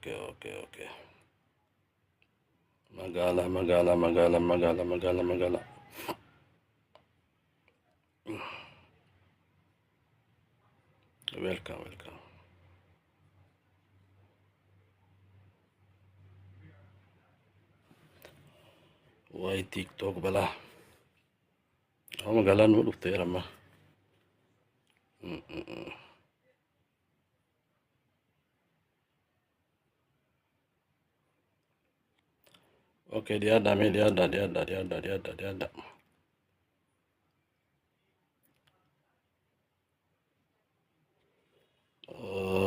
Okay, okay, okay. Magaalaa, magaalaa, magaalaa, magaalaa, magaalaa, magaalaa. Welcome, welcome. Waa'ee TikTok balaa. Amma magaalaan nu dhufteera amma. Okay, dhiyaadhaa mee dhiyaadhaa dhiyaadhaa dhiyaadhaa dhiyaadhaa dhiyaadhaa.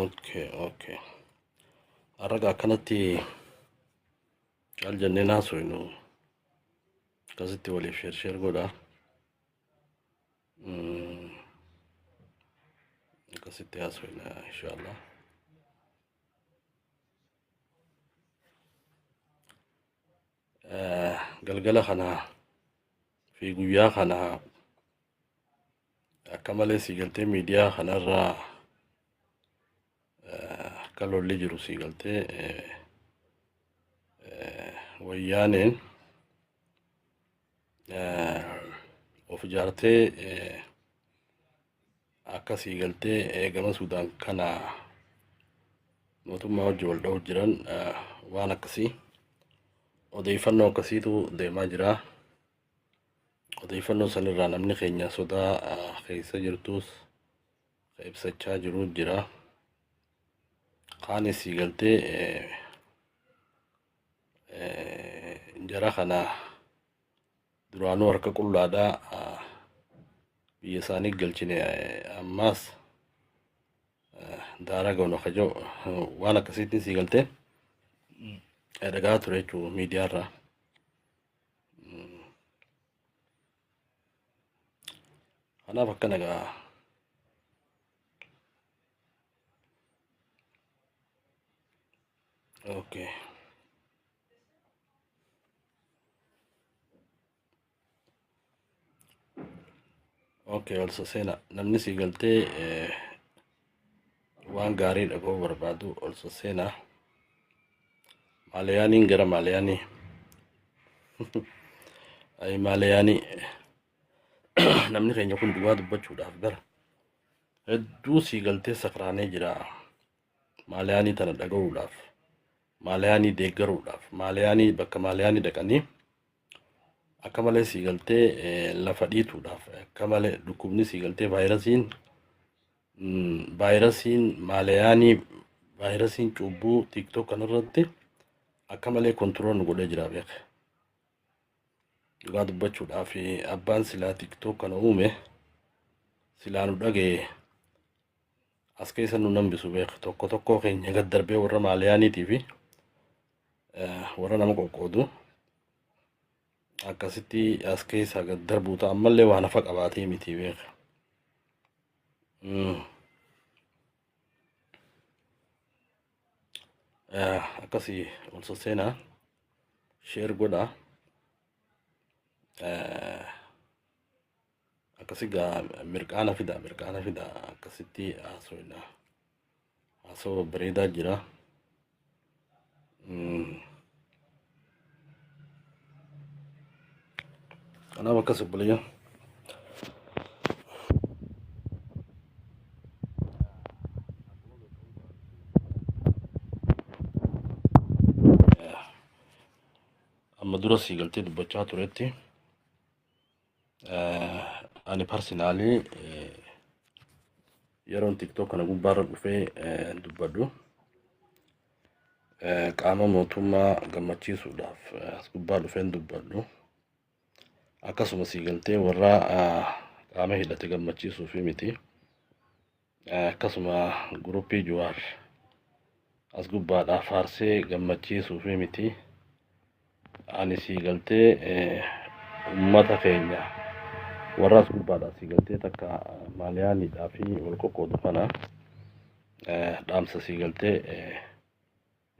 Okay, okay. Har'a akkanatti caal jennee naasofnu akkasitti waliif share share godhaa. Akkasitti haasofna inshallah. Galgala kana fi guyyaa kana akka malee sii galtee miidiyaa kanarraa akka lolli jiru sii galtee wayyaaneen of ijaartee akka sii galtee gama Suudaan kana mootummaa wajji wal dha'u jiran waan akkasii odeeffannoo akkasiitu deemaa jira. Odeeffannoo sanirraa namni keenya sodaa keessa jirtus ibsachaa jiru jira. Kaanis sii galtee jara kana duraanuu harka qullaadhaa biyya isaanii galchine ammaas daara goona kajoo waan akkasiitiin sii galtee dhagaa ture jechuudha miidiyaarraa. Kanaaf akkana gaa. Okay. Okay, ol seenaa. Namni sii galtee waan gaarii dhaga'uu barbaadu ol seenaa. Maaliyaaniin gara maaliyaanii. Ay maaliyaanii. Namni keenya kun dhugaa dubbachuudhaaf gara hedduu sii galtee sakraanee jira. Maaliyaanii tana dhaga'uudhaaf, maaliyaanii deeggaruudhaaf, maaliyaanii bakka maaliyaanii dhaqanii akka malee sii galtee lafa dhiituudhaaf akka malee dhukkubni sii galtee vaayirasiin maaliyaanii vaayirasiin cubbuu TikTok kanarratti akka malee control nu godhee jira beeka. Dhugaa dubbachuudhaaf abbaan silaa TikTok kana uume silaa nu dhaga'e as keessa nu nambisu beeka. Tokko tokko keenya gad darbee warra maaliyaaniitii fi warra nama qoqqoodu akkasitti as keessa gad darbuu ta'a ammallee waan hafa qabaatee miti beeka. Akkasii ol sosseenaa share godhaa. Akkasi gaa mirqaana fida mirqaana fida akkasitti haasofna. Haasawaa bareedaa jira. Kanaaf akkas obboleeyyan. Amma dura sii galtee dubbachaa turetti ani personally yeroon TikTok kana gubbaarra dhufee dubbadhu qaama mootummaa gammachiisuudhaaf as gubbaa dhufeen dubbadhu. Akkasuma sii galtee warra qaama hidhate gammachiisuufi miti. Akkasuma guruppii Jawaar as gubbaadhaa faarsee gammachiisuufi miti. Ani sii galtee uummata keenya warra as gubbaadhaa sii galtee takka maaliyaaniidhaa fi wal qoqqoodu kana dhaamsa sii galtee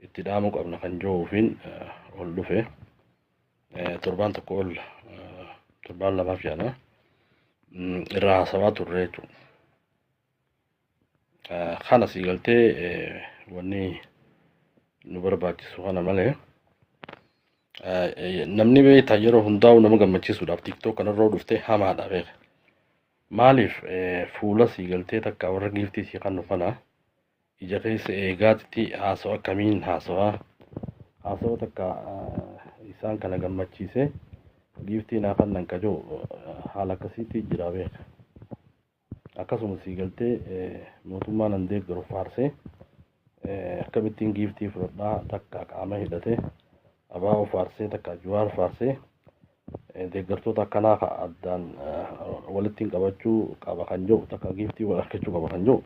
itti dhaamuu qabna kan jiruufiin ol dhufe. Torbaan tokko ol torbaan lamaaf jaana irraa haasawaa turre jechuudha. Kana sii galtee wanni nu barbaachisu kana malee namni beektaa yeroo hundaa'u nama gammachiisuudhaaf TikTok kanarra dhuftee hamaadha beeka. Maaliif fuula sii galtee takka warra giiftii sii kannu kana ija keessa eegaatitti haasawa akkamiin haasawaa haasawa takka isaan kana gammachiisee giiftii naa kannan kajoo haala akkasiitti jira beeka. Akkasuma sii galtee mootummaa nan deeggaru faarsee akkamittiin giiftii fudhadhaa takka qaama hidhatee abaa'oo faarsee takka juwaar faarsee deeggartoota akkanaa ka addaan walitti qabachuu qaba kan jiru takka giiftii wal argachuu qaba kan jiru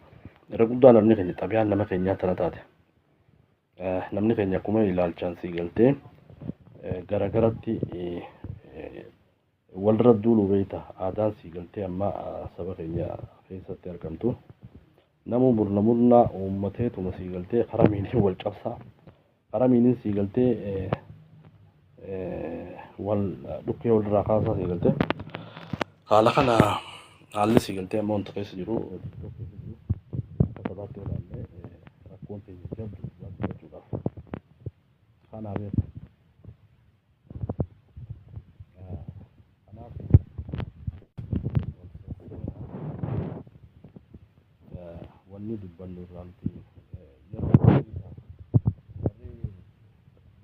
irra guddaa namni keenya xabiyaan nama keenyaa tana taate. Namni keenya akkuma ilaalchaan sii galtee garagaratti walirra duuluu beekta aadaan sii galtee amma saba keenya keessatti argamtu. Namuu murna murna uummateetuma sii galtee karaa miiniin wal cabsaa karaa miiniin sii galtee wal dhukkee walirraa kaasaa sii galtee haala kana haalli sii galtee amma wanta keessa jiru keessa jiru akka sabaatti ilaalle rakkoon teenya jabdu dhugaa dubbachuudhaaf kanaa beekta. Kanaaf wanni dubbannu irraa nuti yeroo warri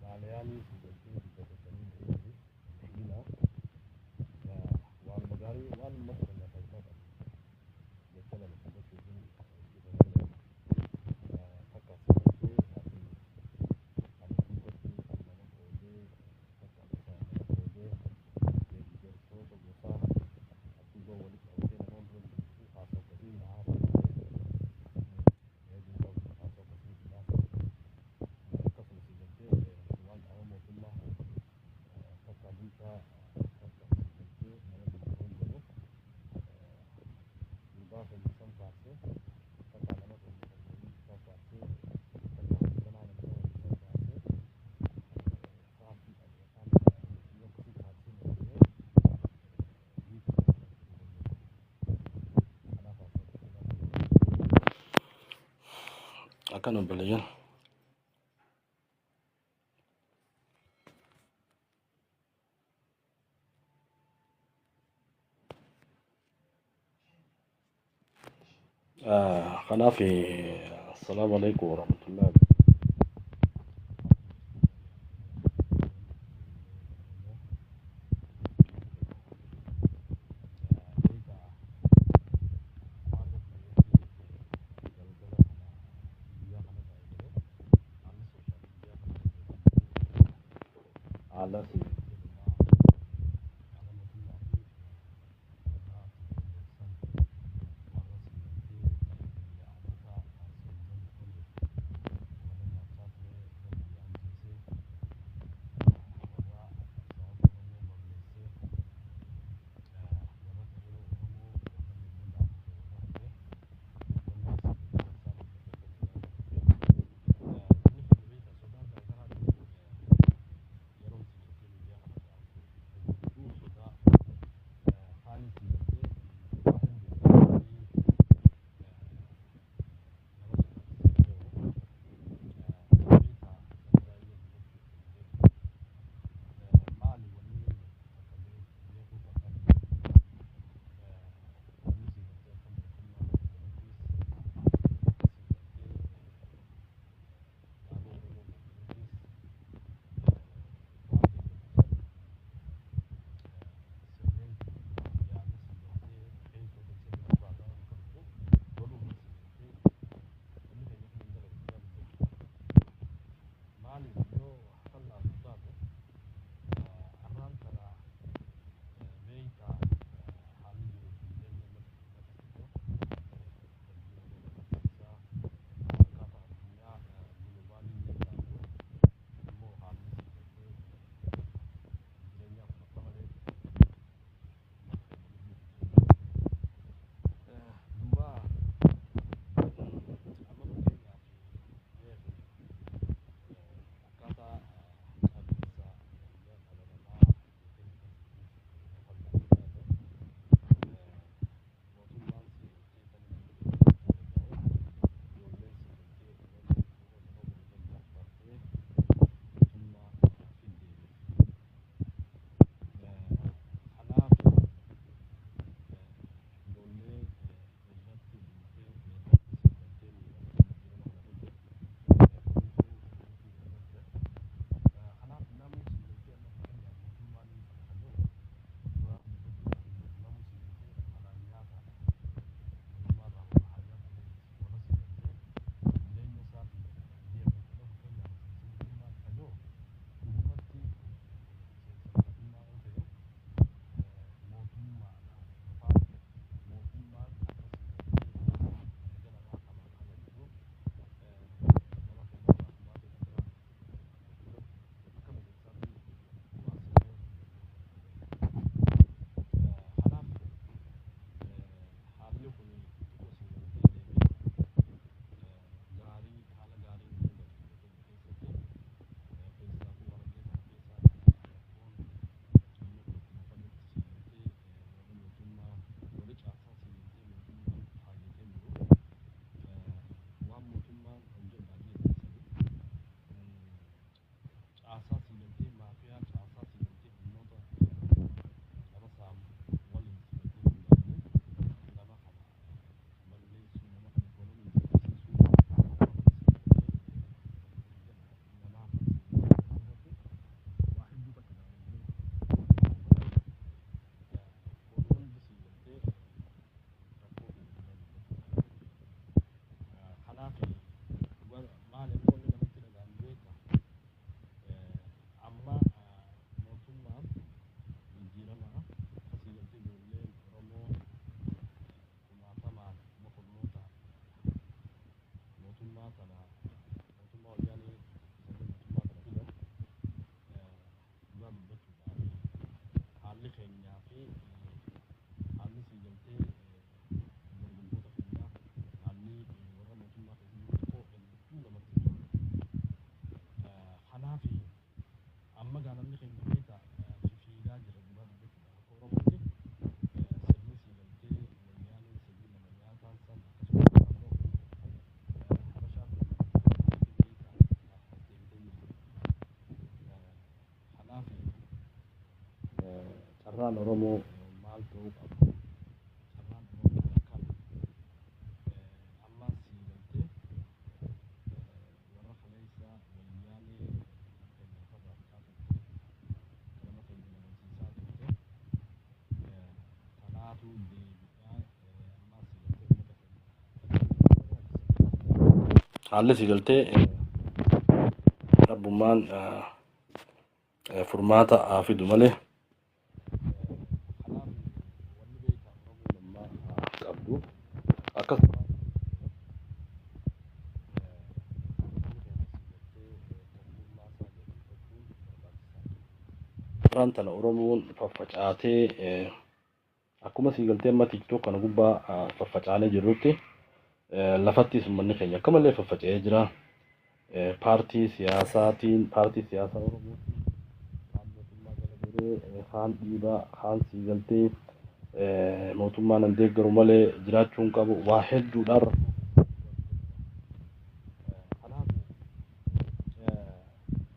maaliyaanii si galtee dubbatatanii eegina waanuma gaarii waan uummata keenya faayidaa qabu jecha lama dubbachuuf takka si galtee ati kan dubbatti kan nama qoodee takka gosa nama qoodee deeggartoota gosaa addunyaa walitti qabatee nama hunda dubbatu haasa'u akkasii haasa'u eeguu qabu haasa'u akkasii haasa'u akkasuma si galtee waan qaama mootummaa takka bulchaa takka si galtee nama biyya hoogganu gurbaa keenya san faarsee takka nama keenya san faarsee takka hoogganaa nama san faarsee faarsii qabu yookaan yoo akkasii faarsee malee. Akkan obboleeyyan. Kanaaf assalaamu alaikum warahmatullahi. Haala Fi haalli sii galtee dargaggoota keenyaa, haalli warra mootummaa keessa jiru xiqqoo hedduu namatti hin tolu. Kanaaf amma gaa namni keenya beektaa fifiigaa jira dhugaa dubbachuudhaaf akka Oromootti sirni sii galtee wayyaaneen sirni nama nyaataan san akkasumas ammoo Habashaan beektaa as deebitee jirti. Kanaaf carraan Oromoo maal ta'uu qaba? Carraan Oromoo akkami? Ammaan sii galtee warra kaleessa wayyaanee nama keenya lafarraa fixaa turte, nama keenya dhabamsiisaa turte, tanaatu deebi'aa ammaan sii galtee uummata keenya haalli sii galtee rabbummaan furmaata haa fidu malee. Kanaaf wanni beektaa Oromoon ammaa qabdu akkasuma Har'aan tana Oromoon faffacaatee akkuma sii galtee amma TikTok kana gubbaa faffacaanee jirrutti lafattis uummanni keenya akka malee faffaca'ee jira. Paartii siyaasaatiin, paartii siyaasaa Oromootiin kaan mootummaa jala goree, kaan dhiibaa, kaan sii galtee mootummaa nan deeggaru malee jiraachuu hin qabu waa hedduudhaan rakkoo. Kanaaf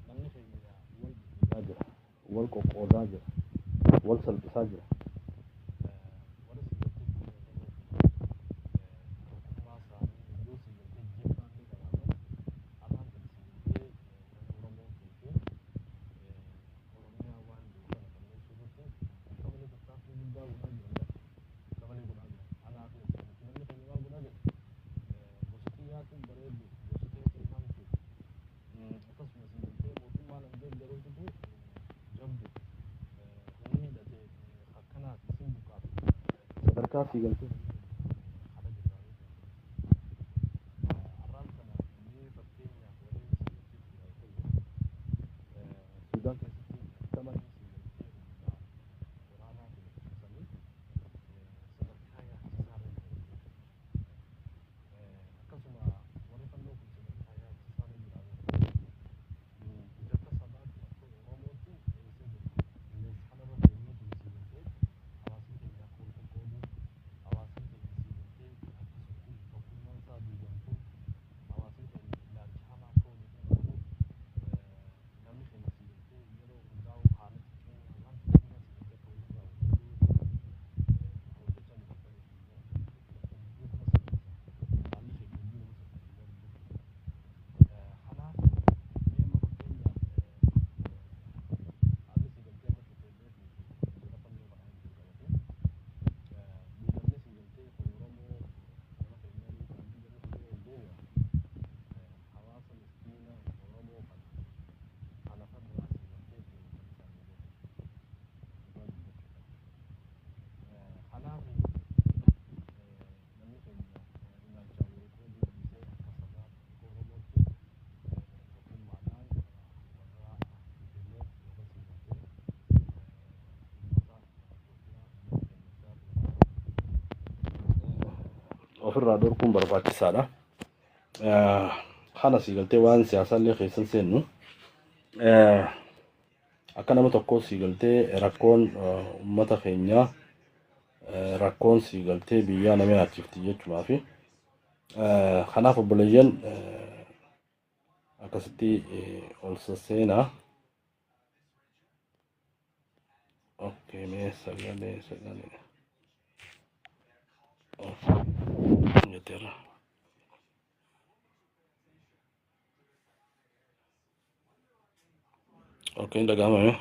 namni keenya wal dhidhiibaa jira, wal qoqqoodaa jira, wal salphisaa jira. Warri sii galtee biyya Oromoo kun tokkummaa isaanii yoo sii galtee jibbaallee qabaatan har'aan tana sii galtee namni Oromootii fi Oromiyaa waan jiru kana balleessuu irratti akka malee tattaaffii guddaa godhaa jiran bara. Akka malee godhaa jiran. Alaa fi asii namni keenya maal godhaa jira? Gosa xiyyaatu bareeddu, gosa teetiin hamtu, akkasuma sii galtee mootummaa nan deeggaruutu jabdu, humni hidhate akkanaati isin buqqaatu. Sadarkaa sii galtee kana jirraa beektaa. Har'aan tana mee fakkeenyaaf warreen sii galtee Tigraay kun Suudaan keessatti akka malee sii galtee humna waraanaatiin cimsanii sadarkaa yaachisaa irra jiran jechuudha. Akkasuma warri fannoo kun sadarkaa yaachisaa irra jira beektaa. Nuti akka sabaatti, akka Oromootti eessa jirra? Qilleensa kanarra deemnee sii galtee hawaasni keenya akka wal qoqqoodu, hawaasni keenya sii galtee akka tokkummaan isaa diigamtu, hawaasni keenya ilaalcha hamaa akka walii qabaatu, namni keenya sii galtee yeroo hundaa'u haala xiqqeenyaan waan xiqqeenyaan sii galtee akka walirraa wal hojjechaa jiru. Hedduu nama salphisa. Haalli keenya hedduu nama salphisa dhugaa dubbachuuf. Kanaaf mee amma fakkeenyaaf haalli sii galtee amma TPLF fi jara fannoo kana wajjin qabate miidhamni sii galtee kun Oromoo gara keenyaa beekaa fi jarri kun yoo deebi'an hawaasa miskiina Oromoo kana kan lafarraa sii galtee deemu kan isaanii godhu dhugaa dubbachuudhaaf. Kanaaf namni keenya ilaalchaan wal qooduu dhiisee akka sabaatti, akka Oromootti tokkummaadhaan warra TPLF yookaan sii galtee uummata Itoophiyaa uummata keenya ofirraa dhorkuun barbaachisaadha. Kana sii galtee waan siyaasaallee keessan seennu akka nama tokkoo sii galtee rakkoon uummata keenyaa, rakkoon sii galtee biyyaa nama yaachifti jechumaa fi kanaaf obboleeyyan akkasitti ol sasseenaa. Okay, mee sagalee sagalee. Okay, jetteerra. Okay, dhaga'amame.